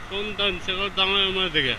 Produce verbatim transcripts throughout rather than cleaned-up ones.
ཁོང་ད་ཚེ་ག་བཏང་ཡོད་མ་རེད་ག།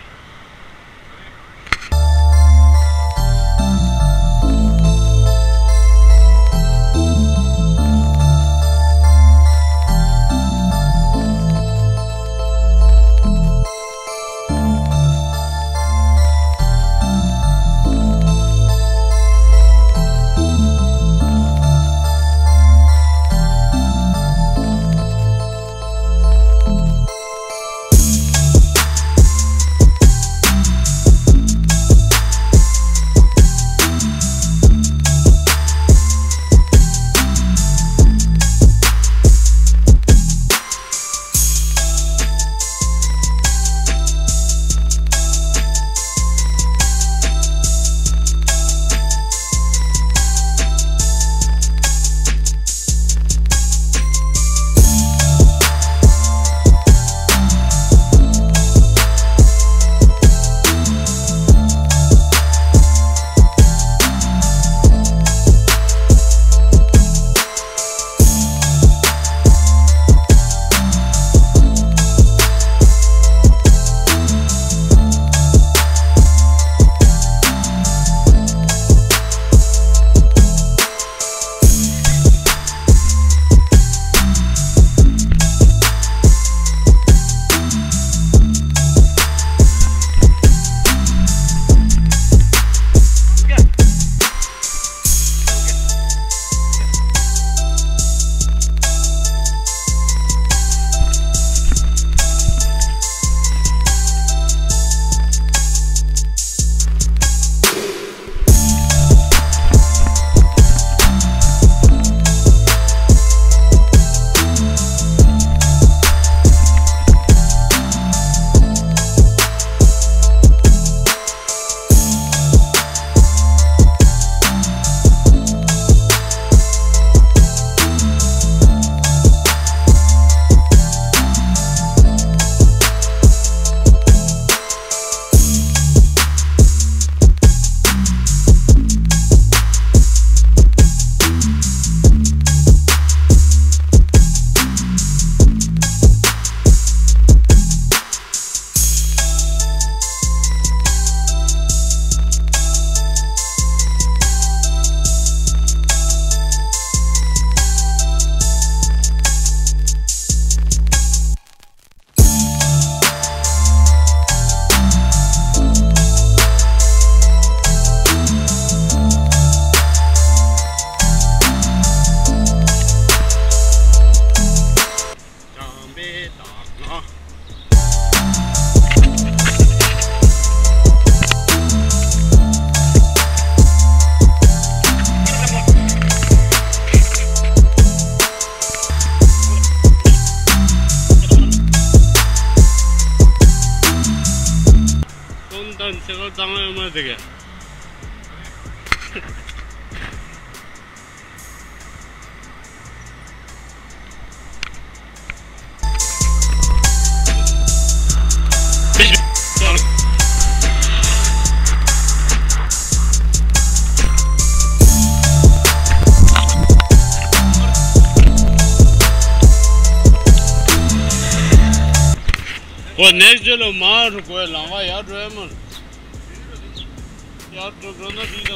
བྱམས་པའི་བདག་ཉིད། ཁོང་ད་ཚེ་ག་བཏང་ཡོད་མ་རེད་ག། ཁོ་ནེགསི་ཌེ་ལ་མར་འགྲོ་དགོས། ལམ་ཁ་ཡར་འགྲོ་ཡ་མ་རེད། ཡར་འགྲོ་འགྲོ་ན་འགྲིག་ད།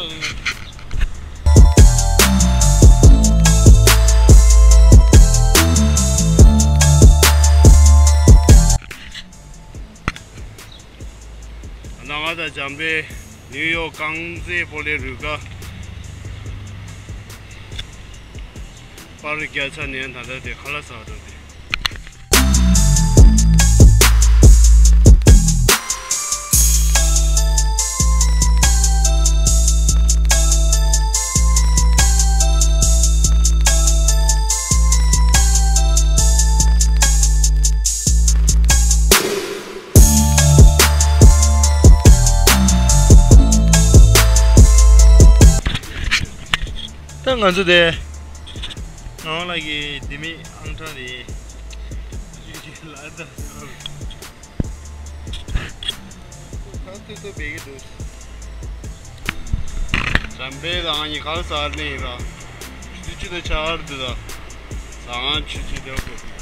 ང་དང་བྱམས་པའི་ནིའུ་ཡོག་རྐང་རྩེད་སྤོ་ལོའི་རུ་ཁག་པར་བརྒྱབ་ཚར་ནས་ད་ལྟ་དེ་ཁ་ལག་ཟ་འགྲོ་དེ། ད་ང་ཚོ་དེ་ནང་ལ་གི་དེ་མི་ཨང་གྲངས་རེད། ལ་ད་ཐང་ཐུག་ཐུག་བེད་ཀྱི་འདུག། བྱམས་པའི་ལ་ང་གཉིས་ག་ལ་ཟ་ནི་ཡིན་ར། ཆུ་ཆུ་དང་ཆར་དུ་ད་ཟ་ང་ཆུ་ཆུ་དེ་བ་གོ།